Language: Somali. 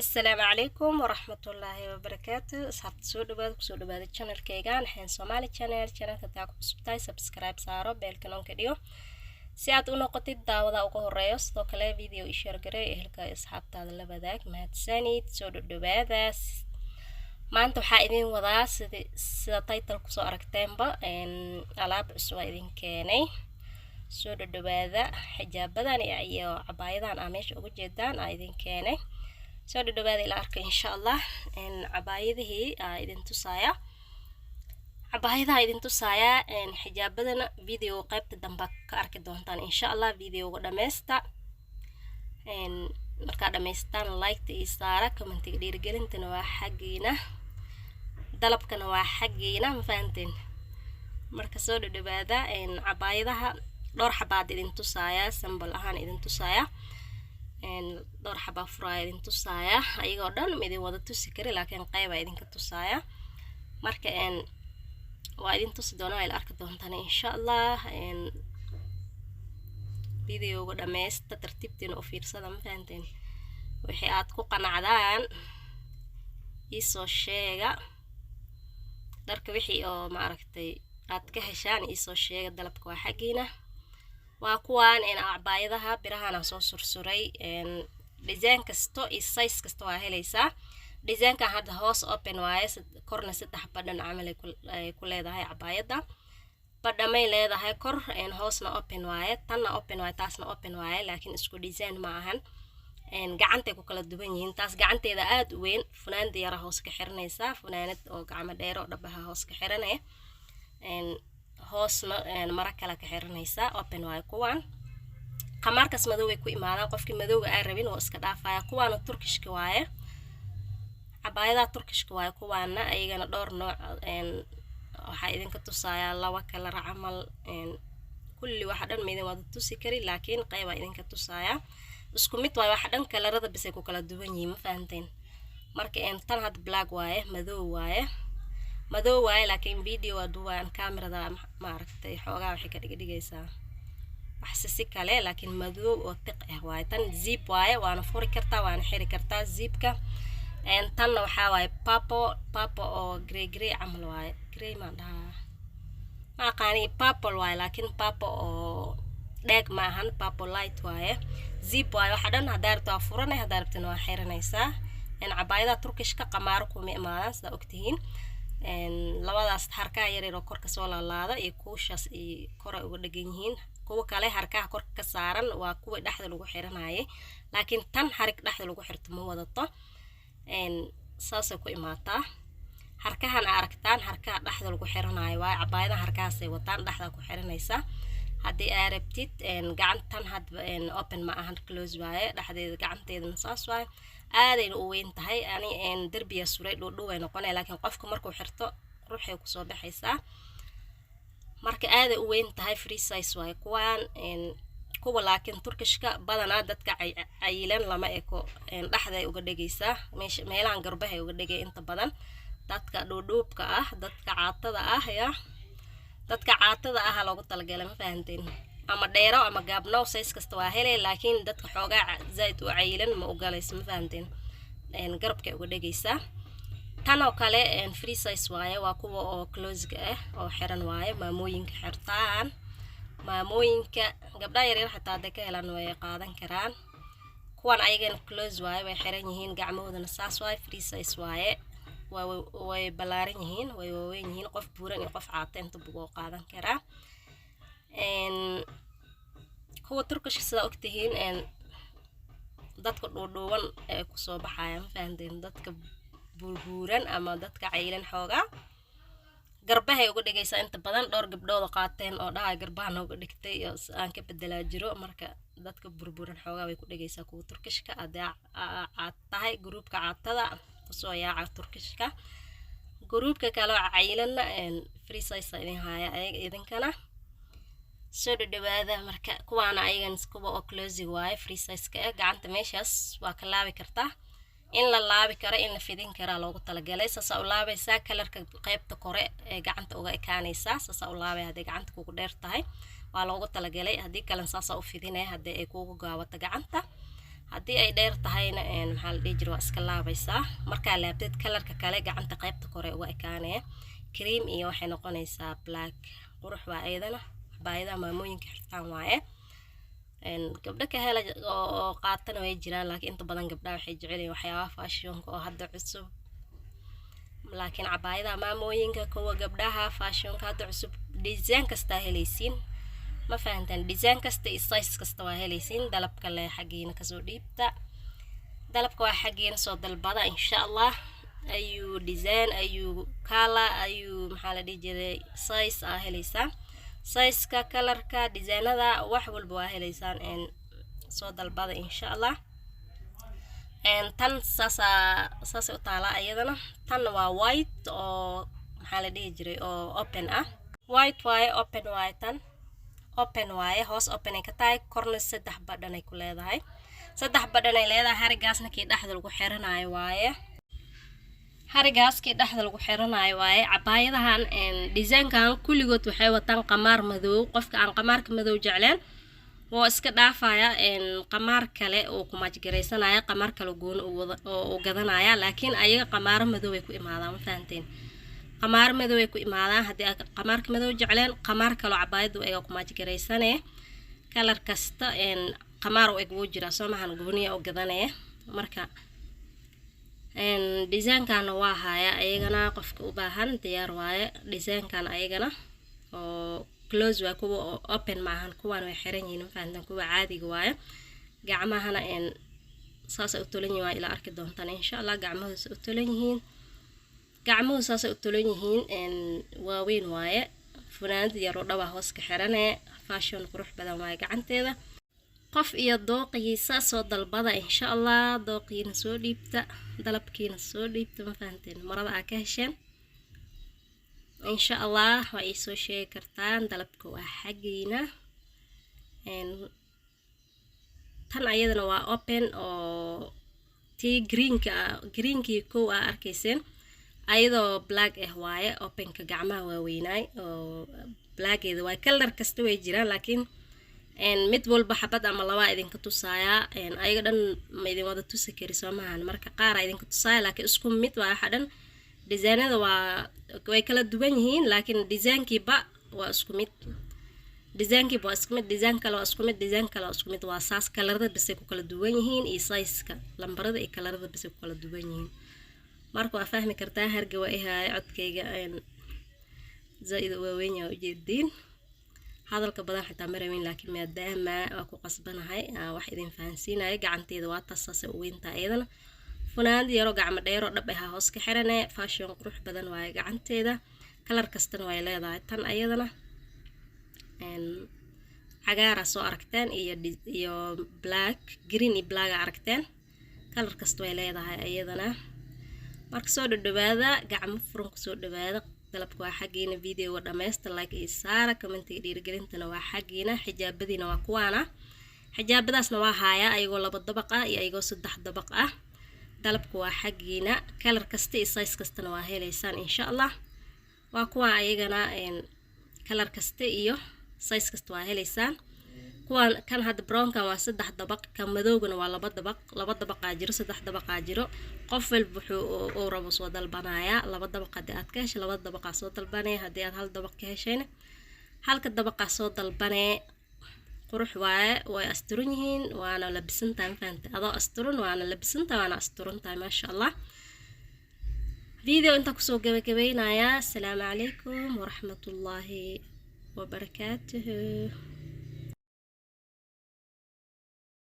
Asalaamu calaykum waraxmatullaahi wabarakaatu. Asxaabta, soo dhawaada, kusoo dhawaada channelkaygan Xeen Soomaali Channel. Channelka hadaa ku cusub tahay, subscribe saaro, bellka on ka dhigo si aad u noqotid daawada ugu horeeyo. Sidoo kale video i share garey, ehelka, asxaabtaada la wadaag. Mahadsanid, soo dhadhawaada. Maanta waxaa idin wadaa, sida title kusoo aragteenba, alaab cusub aa idin keenay. Soo dhadhawaada. Xijaabadan iyo cabaayadan aa meesha uga jeedaan aa idin keenay. Soo dhadhawaada, ila arka insha Allah. Cabaayadihii aa idin tusaaya, cabaayadaha idin tusaaya, xijaabadana video qaybta dambe ka arki doontaan insha Allah. Videoga dhameysta. Markaa dhamaystaan, liketa iyo saara, commentiga dhiirigelintana waa xaggiina, dalabkana waa xaggiina. Ma fahanteen? Marka soo dhadhawaada. Cabaayadaha dhowr xabaad idin tusaaya, sample ahaan idin tusaaya. Dhowr xabaa furaaya idin tusaaya. Ayagoo dhan ma idin wada tusi kari, laakiin qeyba idinka tusaaya. Marka waa idin tusi doonaa, ila arki doontaan insha Allah. Videoga dhameysta, tartiibtiina u fiirsada. Ma fahanteen? Wixii aad ku qanacdaan iisoo sheega. Dharka wixii oo maaragtay aad ka heshaan iisoo sheega. Dalabka waa xaggiina. Waa kuwaan cabaayadaha birahana soo sursuray. Design kasto iyo size kasta waa helaysaa. Designkan hadda hoos open waaye, korna saddex badhan camal ay ku leedahay. Cabaayadda badhamay leedahay kor, hoosna open waaye. Tanna open waaye, taasna open waaye, laakiin isku design ma ahan. Gacantay ku kala duwan yihiin. Taas gacanteeda aada u weyn, funaanada yara hoos ka xiranaysaa, funaanad oo gacmo dheer oo dhabaha hoos ka xiranaya, hoosna maro kale ka xiranaysaa. Open waaye kuwaan. Qamaarkaas madow ay ku imaadaan. Qofkii madowga aan rabin oo iska dhaafaya. Kuwaana Turkishka waaye, cabaayadaha Turkishka waaye kuwaana. Ayagana dhowr nooc waxaa idinka tusayaa, laba kalar camal. Kulli waxa dhan ma idin wada tusi kari, laakiin qeybaa idinka tusayaa. Isku mid waaye waxa dhan, kalarada bisay ku kala duwan yihiin. Ma fahanteen? Marka tan hadda black waaye, madow waaye, madow waaye, laakiin video waa duwaan, kamerada maaragtay xoogaa waxay ka dhigdhigaysaa wax si kale, laakiin madow oo tiq ah waaye. Tan zip waaye, waana furi kartaa, waana xiri kartaa zipka. Tanna waxaa waaye purple, purple oo grey, grey camal waaye. Grey maan dhahaa, ma aqaani. Purple waaye, laakiin purple oo dheeg ma ahan, purple light waaye. Zip waaye waxa dhan. Haddaa rabto waa furanay, haddaa rabtina waa xiranaysaa. Cabaayadaha Turkishka qamaaro kuma imaadaan, sidaa ogtihiin. Labadaas harkaha yaryar oo korka soo laalaada iyo kuushaas iyo kor ay uga dhegan yihiin. Kuwa kale harkaha korka ka saaran waa kuwa dhexda lagu xiranayay, laakiin tan xarig dhexda lagu xirto ma wadato. Saasay ku imaataa. Harkahan aragtaan, harkaha dhexda lagu xiranayo waaye. Cabaayadaha harkahaasay wataan, dhexda ku xiranaysaa haddii aa rabtid. Gacantan hadba open ma ahan, close waaye. Dhexdeeda gacanteedana saas waaye, aadayna u weyn tahay. Ani derbiya suray, dhuudhuw ay noqonaya, laakiin qofka markuu xirto ruuxay kusoo baxaysaa. Marka aaday u weyn tahay, free size waaye kuwaan. Kuwa laakiin Turkishka badanaa dadka cayilan lama eko, dhexday uga dhegaysaa, meesha meelahan garbahay uga dhegay. Inta badan dadka dhuudhuubka ah, dadka caatada ah, ya dadka caatada ah loogu talagalay. Ma fahanteen? Ama dheero ama gaabnow, size kasta waa helay, laakiin dadka xoogaa zaaid u cayilan ma ogalayso. Ma fahanteen? Garabkay uga dhegaysaa. Tan oo kale free size waaye, waa kuwa oo closega ah oo xiran waaye, maamooyinka xirtaan. Maamooyinka, gabdhaha yaryar xataa hadday ka helaan way qaadan karaan. Kuwan ayagana close waaye, way xiran yihiin, gacmahoodana saas waaye, free size waaye. Way ballaaran yihiin, way waaweyn yihiin. Qof buuran iyo qof caata intaba wuu qaadan karaa. Kuwa Turkishka, sidaa ogtihiin, dadka dhuudhuuban ee kusoo baxaya. Ma fahanteen? Dadka buurbuuran ama dadka caylan xoogaa garbahay uga dhigaysaa. Inta badan dhowr gabdhooda qaateen oo dhahay garbaha nooga dhigtay oo aan ka bedelaa jiro. Marka dadka burburan xoogaa way ku dhigaysaa kuwa Turkishka. Haddii caad tahay, gruubka caatada kusoo yaaca Turkishka. Gruubka kale oo caylanna free size idin haya ayaga. Idinkana soo dhadhawaada. Marka kuwaana ayagan kuwa oo closing waaye, free size-ka ah. Gacanta meeshaas waa ka laabi kartaa, in la laabi karo, in la fidin karaa loogu talagalay. Saasaa u laabaysaa, kalarka qaybta kore ee gacanta uga ekaanaysaa. Saasaa u laabay hadday gacanta kugu dheer tahay, waa loogu talagalay. Haddii kalena saasaa u fidinaya haddii ay kugu gaabato gacanta. Haddii ay dheer tahayna, maxaa la dhihi jira, waa iska laabaysaa. Markaa laabteed, colorka kale gacanta qaybta kore uga ekaanaya, cream iyo waxay noqonaysaa black. Qurux waa ayadana. Cabaayadaha maamooyinka xirtaan waaye. Gabdho ka hela oo qaatana way jiraan, laakiin inta badan gabdhaha waxay jecel yihiin waxyaabaha fashionka oo hadda cusub. Laakiin cabaayadaha maamooyinka, kuwa gabdhaha fashionka hadda cusub, design kastaa helaysiin, ma fahantaan? Design kasta iyo size kasta waa helaysiin. Dalabka le xaggiina kasoo dhiibta, dalabka waa xaggiina, soo dalbada insha Allah. Ayuu design, ayuu color, ayuu maxaa la dhihi jiray, size aa helaysaa. Sizeka, colorka, designada, wax walba waa helaysaan. Soo dalbada insha Allah. Tan saasaa, saasay u taalaa iyadana. Tanna waa white oo maxaa la dhihi jiray, oo open ah. White waaye, open waaye. Tan open waaye, hoos open ay ka tahay, korna saddex badhan ay ku leedahay. Saddex badhan ay leedahay. Harigaasna kii dhexda lagu xiranayo waaye. Harigaas kii dhexda lagu xiranayo waaye. Cabaayadahan designkan kulligood waxay wataan qamaar madow. Qofka aan qamaarka madow jecleen woo iska dhaafaya, qamaar kale oo ku match garaysanaya, qamaar kale gooni oo uu gadanaya. Laakiin ayaga qamaaro madow ay ku imaadaan, ma fahanteen? Qamaar madow ay ku imaadaan. Haddii aad qamaarka madow jecleen, qamaar kaloo cabaayadu ayaga ku match garaysane. Color kasta qamaar u eg wuu jiraa, soo mahan? Gooniya oo gadanaya. Marka designkan waa haya ayagana, qofka u baahan diyaar waaye. Designkan ayagana oo close waa, kuwa oo open maahan, kuwan way xiran yihiin, ma fahanteen? Kuwa caadiga waaye. Gacmahana saasay u tolan yihiin, waa ila arki doontaan insha Allah. Gacmahoos u tolan yihiin, gacmuhu saasay u tolan yihiin, waaweyn waaye. Funaanad yaroo dhawaa hoos ka xirane. Fashion qurux badan waaye gacanteeda. Qof iyo dooqiisa, soo dalbada insha Allah. Dooqiina soo dhiibta, dalabkiina soo dhiibta, ma fahanteen? Marada aa ka hesheen insha Allah waa ii soo sheegi kartaan. Dalabka waa xaggiina. Tan ayadana waa open oo tii greenka, greenkii kow aa arkayseen, ayadoo black ah waaye. Openka gacmaha waaweynaay oo blackeeda waaye. Color kasta way jiraan, laakiin mid walba xabad ama labaa idinka tusaaya. Ayaga dhan ma idin wada tusi kari, soo maahan? Marka qaara idinka tusaaya, laakiin isku mid waa waxa dhan. Designada waa way kala duwan yihiin, laakiin designkiiba waa isku mid. Designkiiba waa isku mid, design kale waa isku mid, design kale waa isku mid. Waa saas. Colorada bisay ku kala duwan yihiin iyo sizeka, lambarada iyo colorada bisay ku kala duwan yihiin. Marka waa fahmi kartaa. Harga waa ihaaya, codkayga zaa-id u waaweyn yahay, ujeediin. Hadalka badan xitaa ma rabin, laakiin maadaama waa ku qasbanahay wax idin fahansiinayo. Gacanteeda waa taas, saasay u weyntaa iyadana. Funaanad yaroo gacmo dheeroo dhab ahaa hoos ka xirane. Fashion qurux badan waaye gacanteeda. Color kastana way leedahay. Tan ayadana cagaara soo aragteen iyo black, green iyo black aragteen. Color kasta way leedahay iyadana. Marka soo dhadhawaada, gacmo furan kusoo dhawaada. Dalabka waa xaggiina. Videoga dhammaysta, like iyo saara, commentiga dhiirigelintana waa xaggiina. Xijaabadiina waa kuwaana. Xijaabadaasna waa haayaa ayagoo laba dabaq ah iyo ayagoo saddex dabaq ah. Dalabka waa xaggiina. Color kasta iyo size kastana waa helaysaan insha Allah. Waa kuwaan ayagana, color kasta iyo size kasta waa helaysaan. Kuwaan kan hadda brownkan waa saddex dabaq, kan madowgana waa laba dabaq. Laba dabaqaa jiro, saddex dabaqaa jiro. Qof walba wuxuu uu rabo soo dalbanayaa. Laba dabaq haddii aad ka heshay, laba dabaqaa soo dalbanaya. Haddii aad hal dabaq ka heshayna, halka dabaqaa soo dalbanee. Qurux waaye, way asturan yihiin, waana labisantahay, ma fahantay? Adoo asturan waana labisantahay, waana asturan tahay, maasha Allah. Video intaa kusoo gabagabeynayaa. Asalaamu calaykum waraxmatullaahi wabarakaatuhu.